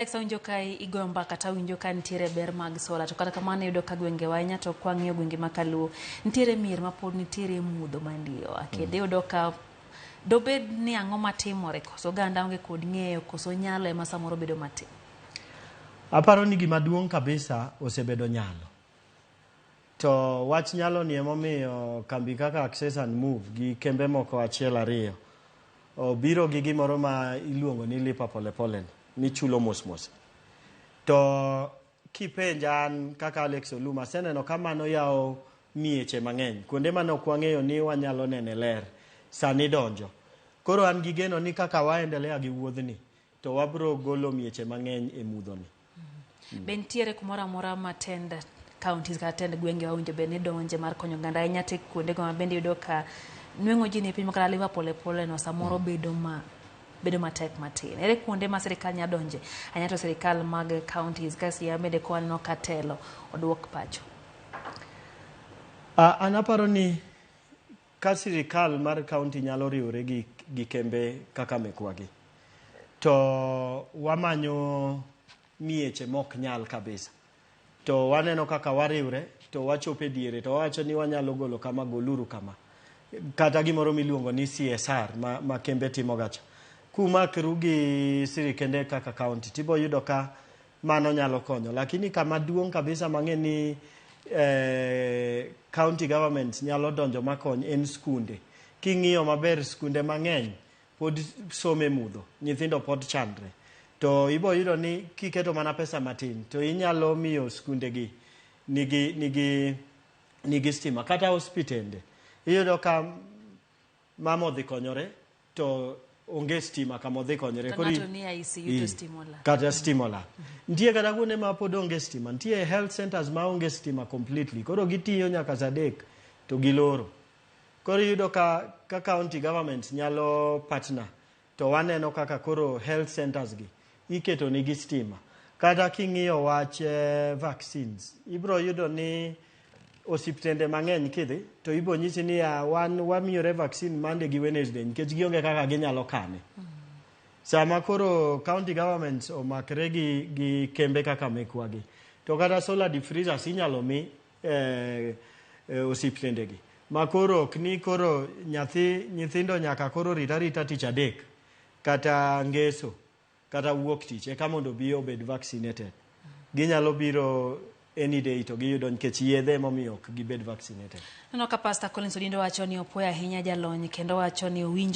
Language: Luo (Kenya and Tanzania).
Alex, awinjo ka igoyo mbaka to awinjo ka nitiere ber mag sola to kata kamano iyudo ka gwengewa ahinya to kwang'iyo gwenge ma kaluo nitiere mier mapod nitiere mudho mandiwa kendo iyudo ka dobed ni ang'o matimore koso oganda onge kod ng'eyo koso nyalo ema samoro bedo matin. Aparo ni gima duong' kabisa osebedo nyalo. To wach nyalo ni emomiyo kambi kaka Access and Move gi kembe moko achiel ariyo obiro gi gimoro ma iluongo ni lipa polepole ni, michulo mos mos. To kipenja an kaka Alex Oluma, aseneno ka mano yawo mieche mang'eny. Kuonde mane ok wang'eyo ni wanyalo nene ler, sani donjo. Koro an gi geno ni kaka waendelea gi wuodhni, to wabro golo mieche mang'eny e mudhoni. Be nitiere kumoro amora ma tend counties kata tend gwenge owinjo bed ni donje mar konyo oganda ahinya te kuondego ma bende iyudo ka nweng'o ji ni piny ma kata lipa pole pole no samoro bedo matek matin. Ere kuonde ma sirikal nyalo donje ahinya to sirikal mag counties ka Siaya bende ka waneno ka telo oduok pacho. An aparo ni ka sirikal mar county nyalo riwore gi kembe kaka mekwagi, to wamanyo mieche mok nyal kabisa. To waneno kaka wariwre, to wachopo e diere, to wawacho ni wanyalo golo kama, goluru kama. Kata gimoro miluongo ni CSR ma kembe timoga cha. Kumakru gi sirikende kaka county, tibo yudo ka mano nyalo konyo. Lakini kama duong' kabisa mang'e ni county government nyalo donjo makony en skunde. King'iyo maber skunde mang'eny pod somo e mudho, nyithindo pod chandre. To ibo yudo ni kiketo mana pesa matin to inyalo miyo skunde gi nigi stima kata hospitende. Iyudo ka mama odhi konyore to onge stima kama odhi konyore. To ng'ato ni ICU to stima olal. Kata stima olal. Nitie kata kuonde ma pod onge stima. Nitie health centers ma onge stima completely. Koro gitiyo nyaka saa 3 to giloro. Koro iyudo ka county government nyalo partner to waneno kaka koro health centers gi iketo nigi stima. Kata king'iyo wach vaccines, ibro yudo ni osiptende mang'eny kidhi to ibo nyisi ni ya, wan wamiyore vaccine Monday gi Wednesday nikech gionge kaka ginyalo kane. Sama koro county governments omakre gi kembe kaka mekwa gi, to kata solar deep freezers inyalo mi osiptende gi. Ma koro ok ni koro nyithindo nyaka koro rit arita tich adek kata ngeso kata wuok tich eka mondo obi obed vaccinated. Ginyalo biro any day to giyudo nikech yedhe emomiyo ok gibed vaccinated. Aneno ka Pastor Collins Odindo wacho ni opuoyo ahinya jalony kendo wacho ni owinjo